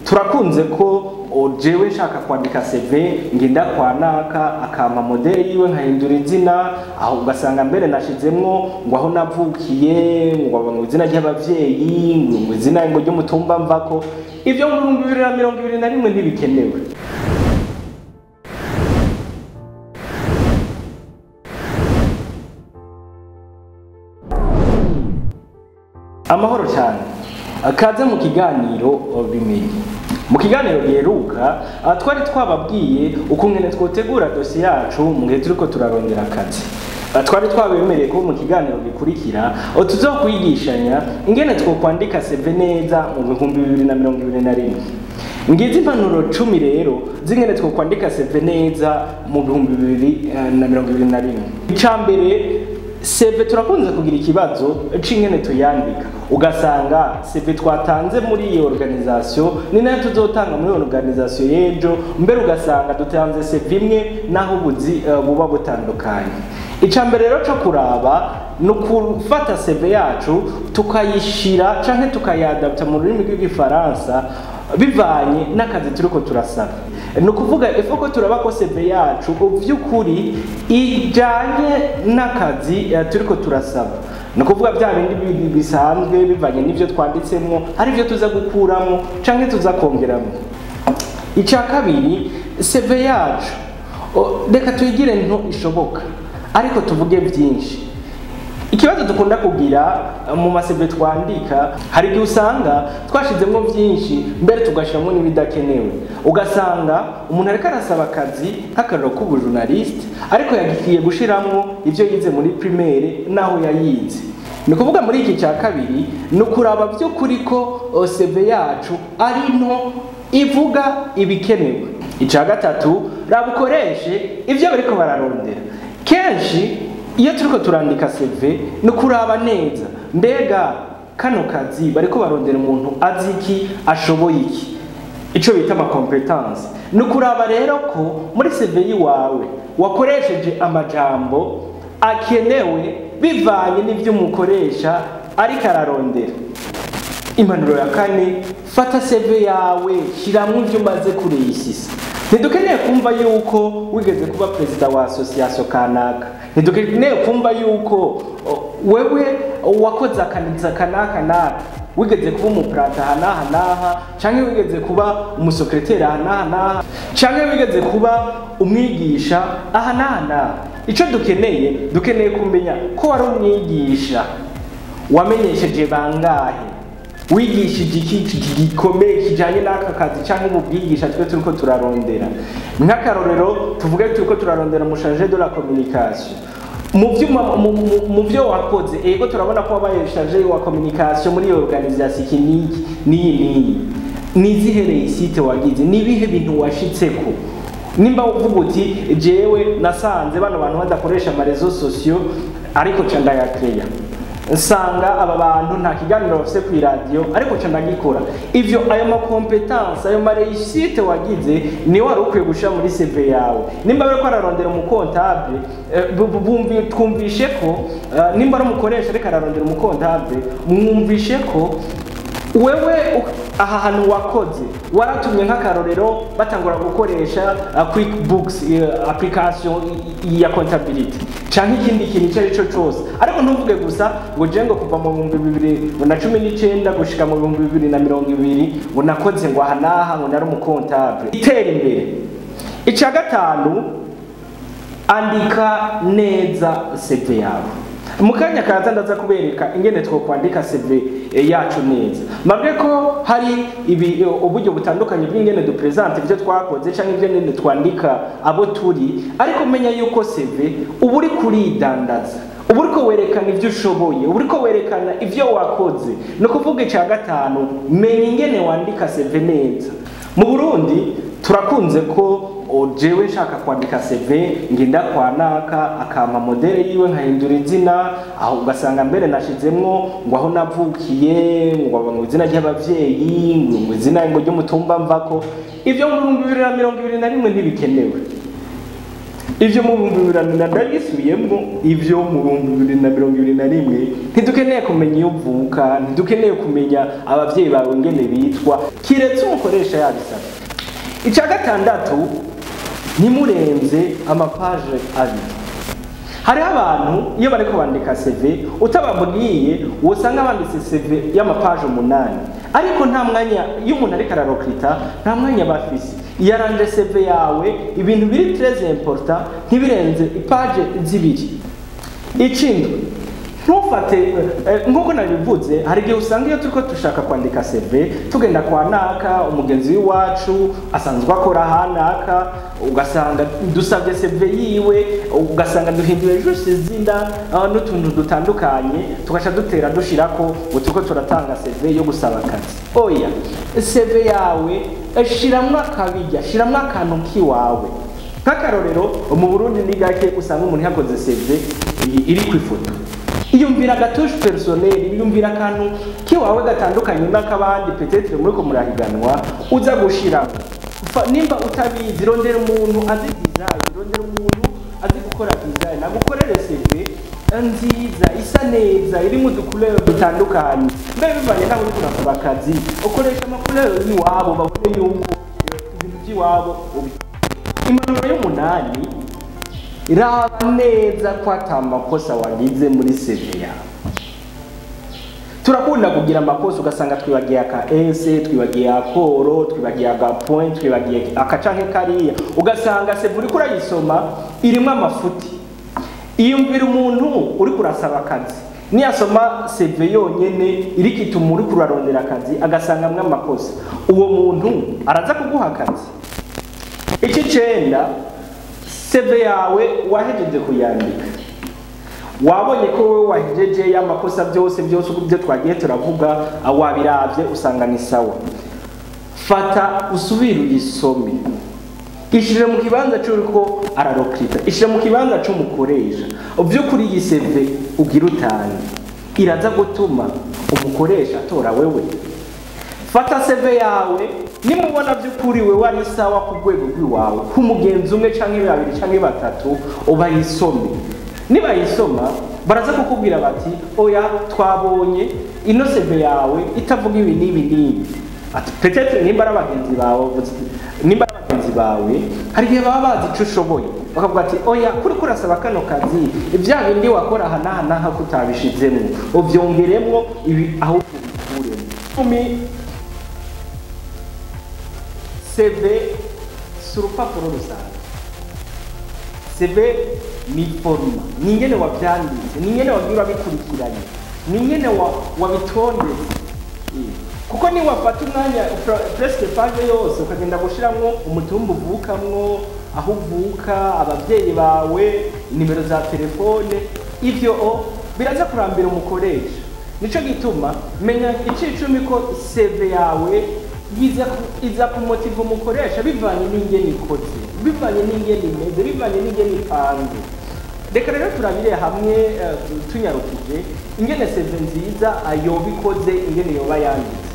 Turakunze ko jewe nshaka kwandika CV ngenda kwa naka akampa modèle yiwe nkahindura izina, aho ugasanga mbere nashizemwo ngo aho navukiye, ngo izina ry'abavyeyi, ngo izina ngo ry'umutumba mvako. Ivyo mu 2021 ntibikenewe. Amahoro cyane, kaze mu kiganiro Bimenye. Mu kiganiro giheruka twari twababwiye ukungene twotegura dosiye yacu mu gihe turiko turarondera akazi. Twari twabemereye ko mu kiganiro gikurikira tuzokwigishanya ingene twokwandika CV neza mu 2021. Ngizi impanuro 10 rero z'ingene twokwandika CV neza mu 2021. Icambere, CV turakunze kugira ikibazo c'ingene tuyandika, ugasanga CV twatanze muri iyo organisation ni nayo tuzotanga muri organisation y'ejo, mbere ugasanga dutanze CV imwe naho ubuzi buba butandukanye. Icambere rero co kuraba no kufata CV yacu tukayishira canke tukayadapta mu rurimi rw'igifaransa bivanye n'akazi turiko turasaba. Ni ukuvuga ifoko turaba ko CV yacu vy'ukuri ijanye n'akazi turiko turasaba. Ni ukuvuga bya bindi bisanzwe bivanye n'ivyo twanditsemwo, hari ivyo tuza gukuramo canke tuza kongeramo. Ica kabiri, CV yacu reka tuyigire nto ishoboka, ariko tuvuge byinshi. Ikibazo dukunda kugira mu ma CV twandika, hari igihe usanga twashizemwo byinshi mbere tugashiramo n'ibidakenewe. Ugasanga umuntu ariko arasaba akazi nk'akarero k'ubujournaliste, ariko yagiye gushiramwo ivyo yize muri primaire naho yayize. Ni ukuvuga muri iki cya kabiri ni ukuraba by'ukuri ko CV yacu ari nto ivuga ibikenewe. Icya gatatu, raba ukoreshe ivyo bariko bararondera. Kenshi iyo turiko turandika CV ni kuraba neza, mbega kano kazi bariko barondera umuntu azi iki, ashoboye iki, ico bita ama competence. Ni kuraba rero ko muri CV yiwawe wakoresheje amajambo akenewe bivanye n'ivyo umukoresha ariko ararondera. Impanuro ya kane, fata CV yawe shiramwo ivyo umaze kureyisisa. Ntidukeneye kumva yuko wigeze kuba perezida wa association kanaka, ntidukeneye kumva yuko wewe wakoze akanitsa kanaka naka, wigeze kuba umuprata hanaha naha, canke wigeze kuba umusekreteri hanaha naha, canke wigeze kuba umwigisha aha naha naha. Ico dukeneye, dukeneye kumenya ko wari umwigisha, wamenyesheje bangahe, wigishije iki gikomeye kijanye n'aka kazi canke mu bwigisha twe turiko turarondera. Nk'akarorero tuvuge turiko turarondera mu chargé de la communication, mu byo wakoze, ego turabona ko wabaye chargé wa communication muri iyo organisation iki n'iki n'iyi n'iyi, nizihe réussite wagize, nibihe bintu washitseko. Nimba uvuga uti jewe nasanze bano bantu badakoresha ama réseaux sociaux ariko ca ndayakreya, nsanga aba bantu nta kiganiro bafise ku radio ariko ca ndagikora, ivyo ayo ma competence, ayo ma réussite wagize ni wari ukwiye gushira muri CV yawe. Nimba bariko ararondera umu comptable, twumvishe ko nimba ari umukoresha ariko ararondera umu comptable, mwumvishe ko wewe aha hantu wakoze waratumye nk'akarorero batangura gukoresha QuickBooks, application ya comptabilité canke ikindi kintu icyo ari cyo cyose, ariko ntuvuge gusa ngo je ngo kuva mu 2019 gushika mu 2020 ngo nakoze ngo aha naha ngo nari umukontable. Itera imbere. Ica gatanu, andika neza CV yawe. Mu kanya kaza ndaza kubereka ingene twokwandika CV yacu neza. Mabwe ko hari ibi uburyo butandukanye bw'ingene dupresente ivyo twakoze canke ivyo nyene twandika abo turi, ariko menya yuko CV uba uri kuridandaza, uba uriko werekana ivyo ushoboye, uba uriko werekana ivyo wakoze. Ni ukuvuga ica gatanu, menya ingene wandika CV neza. Mu Burundi turakunze ko jewe nshaka kwandika CV ngenda kwa naka akampa modèle yiwe nkahindura izina, aho ugasanga mbere nashizemwo ngo aho navukiye, ngo izina ry'abavyeyi, ngo izina ngo ry'umutumba mvako. Ivyo mu 2021 ntibikenewe. Ivyo mu 2000 na ndagisubiyemwo, ivyo mu 2021 ntidukeneye kumenya iyo uvuka, ntidukeneye kumenya abavyeyi bawe ingene bitwa, kiretse umukoresha yabisabye. Ica gatandatu, ntimurenze amapaje 2. Hariho abantu iyo bariko bandika CV utababwiye wosanga banditse CV y'amapaje 8, ariko nta mwanya iyo umuntu ariko ararokrita nta mwanya bafise. Yaranje CV yawe ibintu biri très important ntibirenze ipaje 2. Ikindi, ntufate nkuko nabivuze, hari igihe usanga iyo turiko dushaka kwandika CV tugenda kwa naka umugenzi w'iwacu asanzwe akora hanaka, ugasanga dusabye CV yiwe, ugasanga duhinduye juste izina n'utuntu dutandukanye, tugaca dutera dushirako ngo turiko turatanga CV yo gusaba akazi. Oya, CV yawe shiramwo akabirya, shiramwo akantu kiwawe. Nk'akarorero mu Burundi ni gake usanga umuntu yakoze CV iri ku ifoto. Iyumvira agatouche personnel, iyumvira akantu kiwawe gatandukanye n'akabandi peut-être muri ko murahiganwa uza gushiramo. Nimba utabizi, rondera umuntu azi design, rondera umuntu azi gukora design, agukorere CV nziza isa neza irimo uducouleur dutandukanye. Mbe bivanye naho uriko urakora akazi, ukoresha amacouleur y'iwabo babone yuko ibintu by'iwabo. Impanuro y'umunani, raba neza ko ata makosa wagize muri CV yawe. Turakunda kugira amakosa, ugasanga twibagiye aka S, twibagiye akoro, twibagiye aga point, twibagiye aka canke kariya, ugasanga CV uriko urayisoma irimo amafuti. Iyumvira umuntu uriko urasaba akazi, niyasoma CV yonyene iriko ituma uriko urarondera akazi agasangamwo amakosa, uwo muntu araza kuguha akazi? Icicenda, CV yawe wahejeje kuyandika, wabonye ko wowe wahejeje y'amakosa byose byose ibyo twagiye turavuga, wabiravye usanga ni sawa. Fata usubire uyisome, ishire mu kibanza c'uriko ararokrita, ishire mu kibanza c'umukoresha. Vy'ukuri iyi CV ugira utange iraza gutuma umukoresha atora wewe? Fata CV yawe, nimubona by'ukuri wewe ari sawa ku rwego rw'iwawe, ku mugenzi umwe canke babiri canke batatu ubayisome. Nibayisoma baraza kukubwira bati oya, twabonye ino CV yawe itavuga ibi n'ibi n'ibi. Ati peut-être nimba ari abagenzi bawe, nimba ari abagenzi bawe hari igihe baba bazi ico ushoboye, bakavuga ati oya, kuri kurasaba kano kazi ibya bindi wakora aha n'aha n'aha kutabishizemwo, uvyongeremwo ibi aho ubikuremo. 10, CV si urupapuro rusanzwe. CV ni format, ni ingene wavyanditse, ni ingene wagiye urabikurikiranye, ni ingene wabitondetse. Kuko ni wafata umwanya presque page yose ukagenda gushiramwo umutumba uvukamwo, aho uvuka, abavyeyi bawe, nimero za telefone, ivyo o biraza kurambira umukoresha. Nico gituma menya icicumi ko CV yawe iza kumotiva umukoresha bivanye n'ingene ikoze, bivanye n'ingene imeze, bivanye n'ingene ipanze. Reka rero turabire hamwe tunyarukije ingene CV nziza yoba ikoze, ingene yoba yanditse.